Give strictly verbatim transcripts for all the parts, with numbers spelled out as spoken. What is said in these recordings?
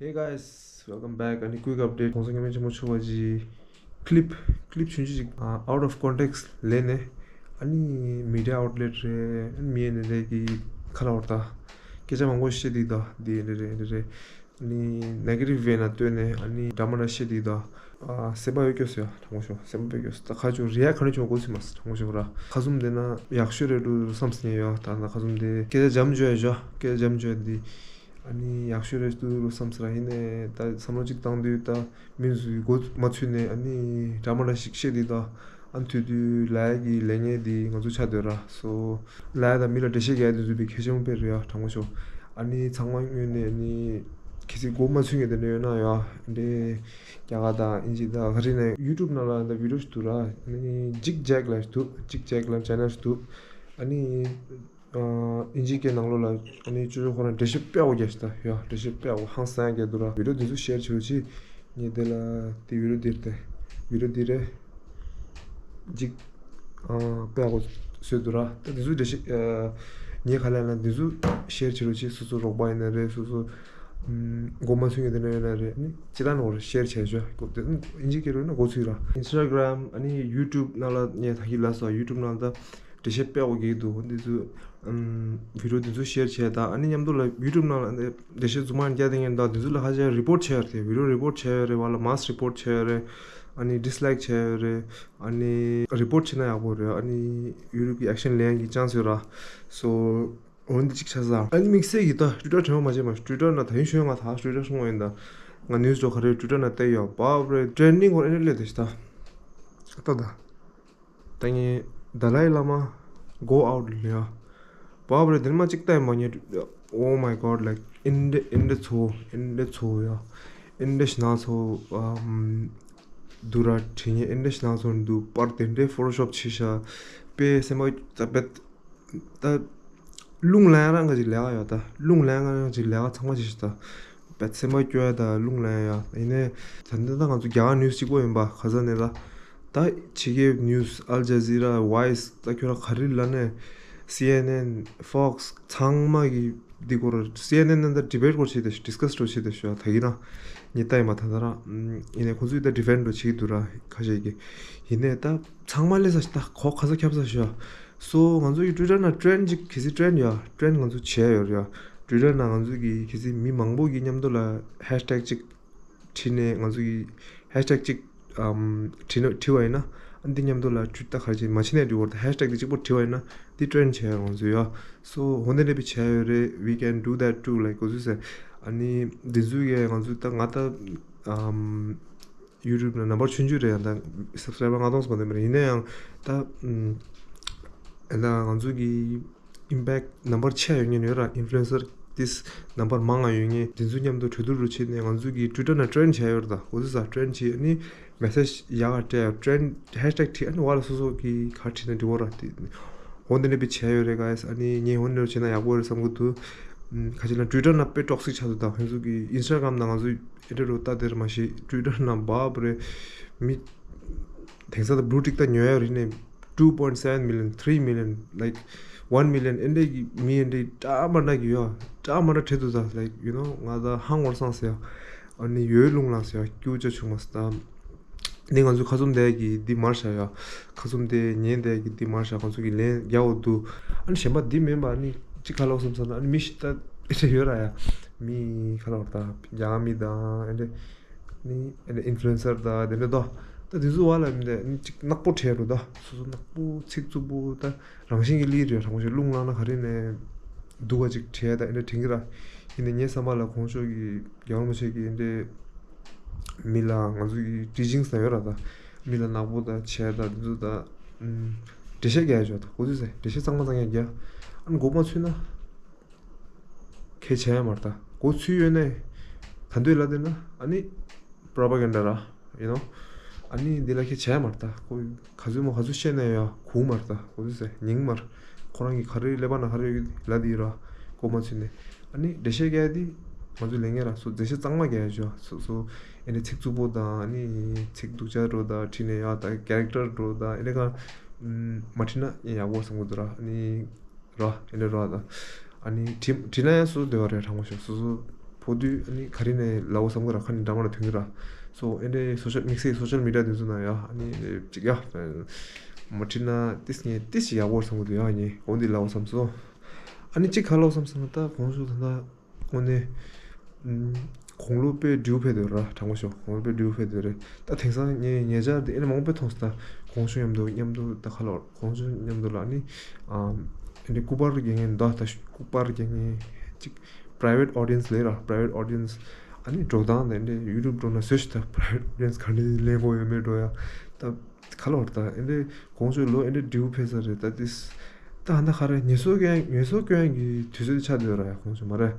Hey guys, welcome back. ཨ་ནི་quick update. གོང་ས་སྐྱབས་མགོན་ཆེན་པོ་མཆོག་གི་clip, clip ཆུང་ཆུང་ཅིག་ཨ་out of context ལེན་ནས། ཨ་ནི་media outlet རེད། ཨ་ནི་མི་ཡན་རེ་རེ་གི་ཁ་ལ་བར་ད་སྐད་ཆ་མང་པོ་བཤད་དེ་ད་འདི་ཡན་རེ་རེ་ཡན་རེ་རེ། ཨ་ནི་negative way ནང་བཏོན་ནས་ཨ་ནི་འདྲ་མ་འདྲ་བཤད་དེ་ད། ཨ་སེམས་པ་ཡོད་སྐྱོ་སོ་ཡ། དྲང་པོ་ཤོད། སེམས་པ་ཡོད་སྐྱོ་སོ། ད་ཁ་ཆུ་རེ་ཡ་ཁ་ནས་ཆུ་མ་གོ་ཚུལ་མ་སོ། དྲང་པོ་ཤོད་ར། ཁ་ཟུམ་དེ་ན་ཡག་ཤོས་རེད་འདུག་བསམ་སེ་ཡོད། ད་ན་ཁ་ཟུམ་དེ་སྐད་ཆ་འཇམ་བྱོས་ཡ། སྐད་ཆ་འཇམ་བྱོས་འདི། ཨ་ནི་ཡག་ཤོས་རེད་འདུག་བསམ་སོང་ར། ཡིན་ནའི་ད་བསམ་བློ་གཅིག་བཏང་དུས་ད་མི་ཚོས་མགོ་མ་ཚོས་ནས་ཨ་ནི་འདྲ་མ་འདྲ་ཞིག་བཤད་དེ་ད། ཨ་ནི་ཐོས་དུས་ལ་ཡ་གི་ལས་ངན་འདི་ང་ཚོ་ཆགས་སྡོད་ར་སོ། ལ་ཡ་དང་མི་ལ་འགྲེལ་བཤད་རྒྱག་ཡ་དེ་ཚོ་བི་གལ་ཆེན་པོ་དཔེ་རེད་ཡ། དྲང་པོ་ཤོད། ཨ་ནི་ཚང་མ་སྔོན་ནས་ཨ་ནི་གལ་སྲིད་མགོ་མ་ཚོས་མཁན་དེ་འདྲ་ཡོད་ན་ཡ། འདི་རྒྱ་གར་དང་ཨིན་ཇི་དང་ག་རེ་ནས་YouTube ནང་ལ་ད་video ཞིག་འདུག་ར། ཨ་ནི་Jig Jack ལབ་ཞིག་འདུག Jig Jack ལབ་channel ཞིག་འདུག་ཨ་ནི། ཨིན་ཇིའི་སྐད་ནང་ལོགས་ལ་ཨ་ནི་ཅོ་ཅོ་ཁོ་རང་འགྲེལ་བཤད་དཔེ་ཡག་པོ་རྒྱག་ཤག་ད་ཡ། འགྲེལ་བཤད་དཔེ་ཡག་པོ་ཧང་སང་རྒྱག་འདུག་ར། video འདི་ཚོ་share བྱེད་རོགས་གྱིས། ངས་དེ་ལ་དེ་video འདིར་ཏེ་video འདི་རེད། ཅིག་ཨ་དཔེ་ཡག་པོ་བཟོས་འདུག་ར། ད་འདི་ཚོ་འགྲེལ་བཤད་ཨ་ངས་ག་ལ་ལ་འདི་ཚོ་share བྱེད་རོགས་གྱིས། སོ་སོ་རོགས་པ་ཡིན་ན་རེད། སོ་སོ་ཨམ་མགོ་མ་ཚོས་མཁན་དེ་འདྲ་ཡོད་ན་རེད། ཨ་ནི་ཅི་ལ་ནོར་share བྱས་ཆོག་གོ། དེ་ཨིན་ཇིའི་སྐད་རོལ་ན་མགོ་ཚོས་ར། Instagram ཨ་ནི་YouTube ནང་ལ་ངས་ད་གི་ལ་སོ་YouTube ནང་ལ་ད། འགྲེལ་བཤད་དཔེ་ཡག་པོ་རྒྱག་གི་འདུག་འདི་ཚོ་ཨམ་video འདི་ཚོ་share བྱས་དང་། ཨ་ནི་མཉམ་དུ་ལ་YouTube ནང་ལ་འདི་འགྲེལ་བཤད་རྫུན་མ་རྒྱག་བསྡད་མཁན་དང་འདི་ཚོ་ལ་ཧ་ཅང་report བྱས་ཡོད་རེད། video report བྱས་ཡོད་རེད། བ་ལ་mass report བྱས་ཡོད་རེད། ཨ་ནི་dislike བྱས་ཡོད་རེད། ཨ་ནི་report བྱས་ན་ཡག་པོ་རེད། ཨ་ནི་YouTube གི་action ལེན་གྱི་chance ཡོད་ར། so འོན་ཏེ་གཅིག་ཆ་ས། ཨ་ནི་དམིགས་བསལ་གྱི་ད་Twitter དྲན་པ་མ་བརྗེད་མ། Twitter ནང་ད་ཡིན་ཤོད་ང་ད་Twitter སྲུང་བ་ཡིན་ད། ང་news ཅོ་ག་རེ་Twitter ནང་བལྟས་ཡོད། བབ་རེད། trending ཁོ་ཨེ་འདྲ་སླེབས་ད་ཤི་ད། ད་ད། ད་ངས་Dalai Lama go out ལ་ཡ། བབ་རེད། དེ་མ་གཅིག་ལྟ་ཡིན་པ་ངས། Oh my god, like ཨེ་འདྲ་ཨེ་འདྲ་ཚོ་ཨེ་འདྲ་ཚོ་ཡ། ཨེ་འདྲ་ཞིག་ན་ཚོ་ཨམ་འདུག་ར། དྲི་ངས་ཨེ་འདྲ་ཞིག་ན་ཚོ་འདུག་པར་དེ་འདྲའི་Photoshop བྱས་ཤག་དཔེ་སེམས་པ་ད་དཔེ་ད་རླུང་ལངས་རང་ག་ཅིག་ལས་ཀ་ཡོད་ད། རླུང་ལངས་རང་ག་ཅིག་ལས་ཀ་ཚང་མ་བྱེད་ཤག་ད། བད་སེམས་པ་སྐྱོ་ཡ་ད་རླུང་ལངས་ཡ། ཡིན་ནའི་ད་འདི་ད་ང་ཚོ་རྒྱ་གར་news གཅིག་པོ་ཡིན་པ་ག་ས་ནས་ད། ད་ཕྱི་རྒྱལ་news Al Jazeera, Vice ད་ཁྱོད་རང་ག་རེ་ལ་ནས། CNN, Fox ཚང་མ་གི་འདི་སྐོར། CNN ནང་ད་debate སྐོར་བྱེད་དེ་discuss སྐོར་བྱེད་དེ་ཤོ་ད་གི་ན། ཉེ་ད་ཡིན་པ་ད་ད་ར། ཡིན་ནའི་ཁོང་ཚོས་ད་defend སྐོར་བྱེད་ཀྱི་འདུག་ར་ཁ་ཤས་ཀྱི། ཡིན་ནའི་ད་ཚང་མ་ལས་ས་ད་གོ་ག་ས་ཁྱབ་ས་ཤོ། so ང་ཚོ་གི་Twitter ནང་trend ཅིག་གལ་སྲིད་trend ཡ། trend ང་ཚོ་བྱས་ཡོད་རེད་ཡ། Twitter ནང་ང་ཚོ་གི་གལ་སྲིད་མི་མང་པོ་གི་མཉམ་དུ་ལ་hashtag ཅིག་བྲིས་ནས་ང་ཚོ་གི་hashtag ཅིག་ཨམ་བྲིས་ན་བྲིས་པ་ཡིན་ན། ཨ་འདི་མཉམ་དུ་ལ་Twitter ད་ག་རེ་བྱེད་མ་བྱེད་ནས་འགྲིག་གོ། ད་hashtag འདི་གཅིག་པོ་བྲིས་པ་ཡིན་ན་འདི་trend བྱས་ཡོད་ང་ཚོ་ཡ། so ཧོ་འདི་འདྲ་བི་བྱས་ཡོད་རེད། We can do that too, like གོ་ཚོད་ཟེར། ཨ་ནི་འདི་ཚོ་གི་ང་ཚོ་ད་ང་ད་ཨམ་YouTube ནང་number ཆུང་ཆུང་རེད་ཡང་ད་subscriber ལྔ་སྟོང་ཙམ་དེ་མ་རེད། ཡིན་ན་ཡང་ད་ཨམ་ཨ་ད་ང་ཚོ་གི་impact number ཆེ་ཡོད་ངེས་ཡོད་ར། influencer this number མང་ང་ཡོད་ངེས་འདི་ཚོ་མཉམ་དུ་གྲོས་བསྡུར་རུ་བྱེད་ནས་ང་ཚོ་གི་Twitter ནང་trend བྱས་ཡོད་ར། ད་གོ་ཚོད་ས་trend བྱེད། ཨ་ནི་message ཡག་ག་སྤྲད་trend hashtag བྲིས། ཨ་ནི་བ་ལ་སོ་སོ་གི་ག་བྲིས་ན་འགྲིག་གོ་ར། དེ་ཧོ་འདི་འདྲ་བི་བྱས་ཡོད་རེད་guys། ཨ་ནི་ངས་ཧོ་འདི་འདྲ་བྱས་ན་ཡག་པོ་རེད་བསམ་གི་འདུག་ཁ་ཅིག་ལ་Twitter ནང་དཔེ་toxic ཆགས་འདུག་ད་ཁོང་ཚོ་གི་Instagram ནང་ང་ཚོ་ཨེ་འདྲ་རུ་ལྟ་དེར་མ་ཤེས། Twitter ནང་བབ་རེད། མི་དེང་སང་ད་blue tick ད་ཉོ་ཡ་རེད་ནས། two point seven million, three million, like one million ཨེ་འདྲ་གི་མི་ཨེ་འདྲ་འདྲ་མ་འདྲ་གི་ཡོད། འདྲ་མ་འདྲ་བྲིས་འདུག་ད་like you know ང་ད་ཧང་བོར་སངས་ཟེར་ཡ། ཨ་ནི་ཡོད་རླུང་ལངས་ཟེར་ཡ། སྐྱུ་ཅ་ཆུང་མ་ཟེར་ད། འདི་ང་ཚོ་ཁ་ཙུམ་དེ་གི་འདི་མར་བཞག་ཡ། ཁ་ཙུམ་དེ་ཉན་དེ་གི་འདི་མར་བཞག་ཁོང་ཚོ་གི་ལན་རྒྱག་འོ་འདུག་ཨ་ནི་གཞན་པ་འདི་མིན་པ་ཨ་ནི་ཅི་ཁ་ལོ་སོམ་སོམ་ཨ་ནི་མི་ཤི་ད་ཨེ་འདྲ་ཡོད་ར་ཡ། མི་ཁ་ལོ་ད་རྒྱ་མི་དང་ཨེ་འདྲ། ནི་ཨེ་ནི་influencer ད་དེ་འདྲ་དོ། ད་དེ་ཚོ་བ་ལ་མི་འདྲ་ནི་ཅིག་ནག་པོ་བྲལ་འགྲོ་ད། སོ་སོ་ནག་པོ་ཚིག་རྩུབ་པོ་ད་རང་བཞིན་གྱི་ལི་རེད། རང་བཞིན་རླུང་ལངས་ན་ག་རེ་ནས་སྡུག་ག་ཅིག་བྲལ་ད་ཨེ་འདྲ་དྲན་གི་ར། ཡིན་ནའི་ངའི་བསམ་པ་ལ་གོང་ཆོག་གི་རྒྱལ་བ་རིན་པོ་ཆེ་གི་ཨེ་འདྲ་མི་ལ་ང་ཚོ་གི་teachings ད་ཡོད་ར་ད། མི་ལ་ནག་པོ་ད་བྱས་ད་དེ་ཚོ་ད་འགྲེལ་བཤད་རྒྱག་ཡ་ཆོག་ད་གོ་ཚོད་ཟེར་འགྲེལ་བཤད་གཙང་མ་གཙང་ཡ་རྒྱག་ཨ་ནི་མགོ་མ་ཚོས་ན། ཁྱད་བྱས་ཡ་མ་རེད་ད། མགོ་ཚོས་ཡོད་ནའི། ད་འདོད་ལ་དེ་ན་ཨ་ནི་propaganda ར། you know ཨ་ནི་འདི་ལ་ཁྱད་བྱས་ཡ་མ་རེད་ད། ཁོ་ག་ཚོད་མོ་ག་ཚོད་བཤད་ནའི་ཡ་གོ་མ་རེད་ད། གོ་ཚོད་ཟེར་ཉན་མ་རེད། ཁོ་རང་གི་ག་རེ་ཀླད་པ་ན་ག་རེ་ཡོད་ལ་དེ་ར། མགོ་མ་ཚོས་ནའི། ཨ་ནི་འགྲེལ་བཤད་རྒྱག་ཡ་དེ་ང་ཚོ་ལས་ངན་ར་སོ་འགྲེལ་བཤད་གཙང་མ་རྒྱག་ཡ་ཞོ་སོ་སོ། ཨ་ནི་ཚིག་རྩུབ་པོ་དང་ཨ་ནི་ཚིག་སྡུག་ཅག་འགྲོ་དང་བྲིས་ནས་ཡ་ད་character འགྲོ་དང་ཨ་ནི་ག་མ་བྲིས་ན་ཡག་པོ་བསམ་གི་འདུག་ར། ཨ་ནི་ར་ཨེ་འདྲ་ར་ད། ཨ་ནི་དྲི་དྲི་ན་ཡང་སུ་བདེ་བ་རེད་དྲང་པོ་ཤོད་སོ་སོ། འོ་དུས་ཨ་ནི་ག་རེ་ནས་ལབ་བསམ་གི་ར། ཁ་ནས་འདྲ་མ་ལ་ཐོན་གི་ར། སོ་ཨེ་འདྲའི་སོ་ཤལ་དམིགས་བསལ་སོ་ཤལ་མི་ཌི་ཡ་དེ་ཚོ་ནང་ཡ་ཨ་ནི་ཅིག་ཡ་མ་ཁྲིད་ན་ཏིས་ངས་ཏིས་ཡག་པོ་བསམ་གི་འདུག་ཡ། ངས་འོ་འདི་ལབ་བསམ་སོང་། ཨ་ནི་ཅིག་ག་ལབ་བསམ་སོང་ན་ད་གོང་ཞུ་ད་ད། དངོས་གནས། ཨམ། དགུང་ལོ་དཔེ་འབྲིའུ་ཕེབས་འདུག་ར། དྲང་པོ་ཤོད། དགུང་ལོ་དཔེ་འབྲིའུ་ཕེབས་འདུག་རེད། ད་དེང་སང་ངས་ཉེ་ཆར་དེ་ཨེ་ནི་མང་པོ་མཐོང་སོང་། ད་གོང་ཞུ་མཉམ་དུ་མཉམ་དུ་ད་ཁ་ལོ་གོང་ཞུ་མཉམ་དུ་ལ་ཨ་ནི། ཨམ། ཨེ་ནི་སྐུ་པར་རྒྱག་མཁན་ད་ད་སྐུ་པར་རྒྱག་མཁན་ཅིག་private audience་ལས་ར། private audience་ཨ་ནི་འགྲོ་སྟངས་དེ་འདྲ་YouTube་འགྲོ་ན་བཟོས་ཤིག་ད་private audience་ག་འདྲ་ལེན་དགོས་ཡོད་མེད་འགྲོ་ཡ། ད་ག་ལོར་ད་ཨེ་འདྲ་གོང་ཞུ་ལོ་ཨེ་འདྲ་འབྲིའུ་ཕེབས་ས་རེད། ད་དེ་ད་ཧ་ད་ག་རེ་ངལ་གསོ་སྐྱོན་ངལ་གསོ་སྐྱོན་གྱི་དུས་ཚོད་ཆགས་བསྡད་ཡོད་ར་ཡ། གོང་ཞུ་མ་རེད།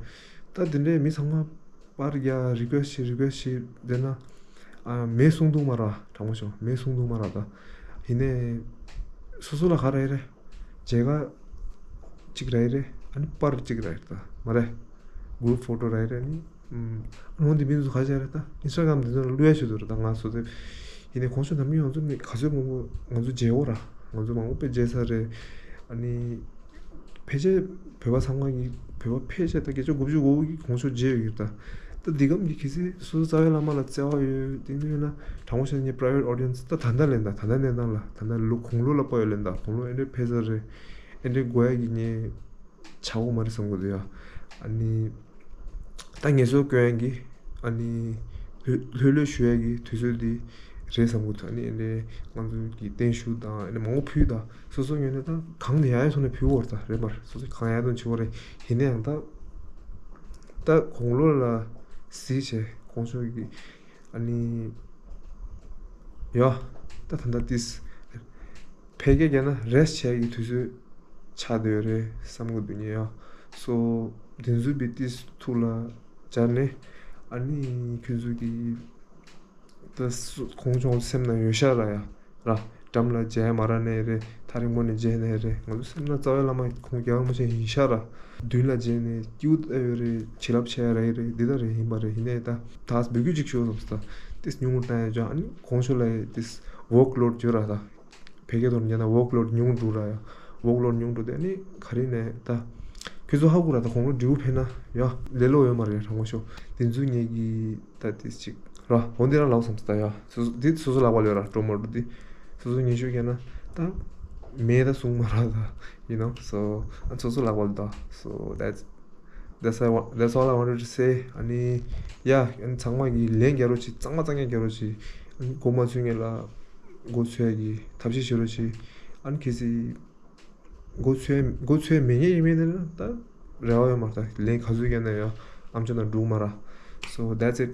ད་དེ་འདྲའི་མི་ཚང་མ་པར་རྒྱག་request་བྱེད་request་བྱེད་བསྡད་ན། ཨ། མེད་གསུང་འདུག་མ་ར། དྲང་པོ་ཤོད། མེད་གསུང་འདུག་མ་ར། ད་ཡིན་ནའི་སོ་སོ་ལ་ག་རེ་རེད། མཇལ་ཁ་གཅིག་རེད་རེད། ཨ་ནི་པར་གཅིག་རེད་ད་མ་རེད། group photo་རེད་རེད། ཨ་ནི་ཨམ། ཨ་ནི་འོ་འདི་མི་ཚོ་ག་རེ་རེད། ད་Instagram་འདི་ཚོ་ལ་བླུག་ཡ་བྱེད་འདུག་ར། ད་ང་སོ་སོ་ཡིན་ནའི་གོང་ཞུ་ནམ་རྒྱུན་ང་ཚོ་མི་ག་ཚོད་མང་པོ་ང་ཚོ་མཇལ་འོ་ར། ང་ཚོ་མང་པོ་དཔེ་མཇལ་ས་རེད། ཨ་ནི། ཕལ་ཆེར་བོད་པ་ཚང་མ་གིས་བོད་པ་ཕལ་ཆེར་ད་བརྒྱ་ཆ་དགུ་བཅུ་གོ་དགུ་གིས་གོང་ཞུ་མཇལ་ཡོད་ཀྱི་རེད་ད། ད་འདི་གམ་གྱི་གལ་སྲིད་སོ་སོ་རྩ་བའི་བླ་མ་ལ་བརྩེ་བ་ཡོད་དེ་འདྲ་ཡོད་ན་དྲང་པོ་བཤད་ན་ངས་private audience་ད་ད་ལྟ་ལེན་ད། ད་ལྟ་གནས་སྟངས་ལ་ད་ལྟ་ལོ་དགུང་ལོ་ལ་དཔག་ཡོད་ལེན་ད། དགུང་ལོ་ཨེ་འདྲའི་ཕེབས་ས་རེད། ཨེ་འདྲའི་དགོས་ཡ་གི་ངས་ཆག་འོ་མ་རེད་བསམ་གི་འདུག་ཡ། ཨ་ནི། ད་ངལ་གསོ་སྐྱོན་ཡ་གི་ཨ་ནི་ལྷོད་ལྷོད་ལྷོད་ཞུ་ཡ་གི་དུས་ཚོད་འདི་རེད་བསམ་གི་འདུག་ཨ་ནི་ཨེ་འདྲའི་ང་ཚོ་གི་བརྟན་བཞུགས་དང་ཨེ་འདྲ་མང་པོ་ཕུལ་ད། སོ་སོ་ངོས་ནས་ད་གང་ནས་ཡག་ཡག་ཐོག་ནས་ཕུལ་བོར་ད་རེད་མར། སོ་སོ་གང་ཡག་ཐོག་ནས་ཕུལ་བོ་རེད། ཡིན་ན་ཡང་ད་ད་དགུང་ལོ་ལ་གཟིགས་བྱས་གོང་ཞུ་གི་ཨ་ནི། ཡ། ད་ད་ད་ཏིས། ཕལ་སྐད་རྒྱག་ན་rest་བྱས་ཀྱི་དུས་ཚོད་ཆགས་བསྡད་ཡོད་རེད་བསམ་གི་འདུག་ཉེ་ཡ། སོ། འདི་ཚོ་བི་ཏིས་ཐུགས་ལ་སྦྱར་ནས། ཨ་ནི་ཁྱོད་ཚོ་གི་ད་སུ་གོང་བྱུང་སེམས་ན་ཡོད་ཤག་ར་ཡ། ར། འགྲམ་ལ་མཇལ་མ་ར་ནས་རེད། ཐག་རིང་པོ་ནས་མཇལ་ནས་རེད། ང་ཚོ་སེམས་ན་རྩ་བའི་བླ་མ་ཁོང་རྒྱལ་བ་རིན་པོ་ཆེ་ཡིན་ཤག་ར། མདུན་ལ་མཇལ་ནས་སྐྱིད་པོ་ཨེ་ཡོད་རེད། བྱིན་རླབས་ཆེ་ཡ་ར་ཡི་རེད། འདི་ལྟར་རེད་ཡིན་པ་རེད། ཡིན་ནའི་ད་ད་འབོད་སྐུལ་ཅིག་ཞུ་བསམ་སོང་། ད་ཏིས་ཉུང་ངུ་བཏང་ཡ་ཅང་ཨ་ནི་གོང་ཞུ་ལ་ཡ་ཏིས་workload་ཡོད་ར་ད། ཕལ་སྐད་ཐོག་ནས་བཤད་ན་workload་ཉུང་འགྲོ་ར་ཡ། workload་ཉུང་འགྲོ་དེ་ནི་ག་རེ་ནས་ད། ཁྱོད་ཚོ་ཧ་གོ་ར་ད་དགུང་ལོ་འབྲིའུ་ཕེབས་ན་ཡ། ལེ་ལོ་ཡོད་མ་རེད་དྲང་པོ་ཤོད། དེ་ཚོ་ངེད་ཀྱི་ད་དེ་ཅིག་ར་འོ་འདི་རང་ལབ་བསམ་སོང་ད་ཡ། སོ་སོ་འདི་སོ་སོ་ལག་པ་ལ་ཡོད་ར་འགྲོ་མ་འགྲོ་འདི། སོ་སོ་ཉེ་ཤོས་བཤད་ན་ད། མེད་ད་གསུང་མ་ར་ད། you know so ཨ་སོ་སོ་ལག་པ་ལ་ད། so that's That's I want, that's all I wanted to say. ཨ་ནི། ཡ། ཨ་ནི་ཚང་མ་གིས་ལན་རྒྱག་རོགས་གྱིས། གཙང་མ་གཙང་རྐྱང་རྒྱག་རོགས་གྱིས། ཨ་ནི་མགོ་མ་ཚོས་མཁན་ལ་མགོ་ཚོས་ཡ་གི་ཐབས་ཤེས་བྱེད་རོགས་གྱིས། ཨ་ནི་གལ་སྲིད་མགོ་ཚོས་མགོ་ཚོས་མེད་མཁན་ཡིན་མིན་དེ་ན་ད་རེ་བ་ཡོད་མ་རེད། ད་ལན་ག་ཚོད་རྒྱག་ན་ཡང་ཨམ་ཅོག་ནང་འགྲོ་གི་མ་རེད། So that's it.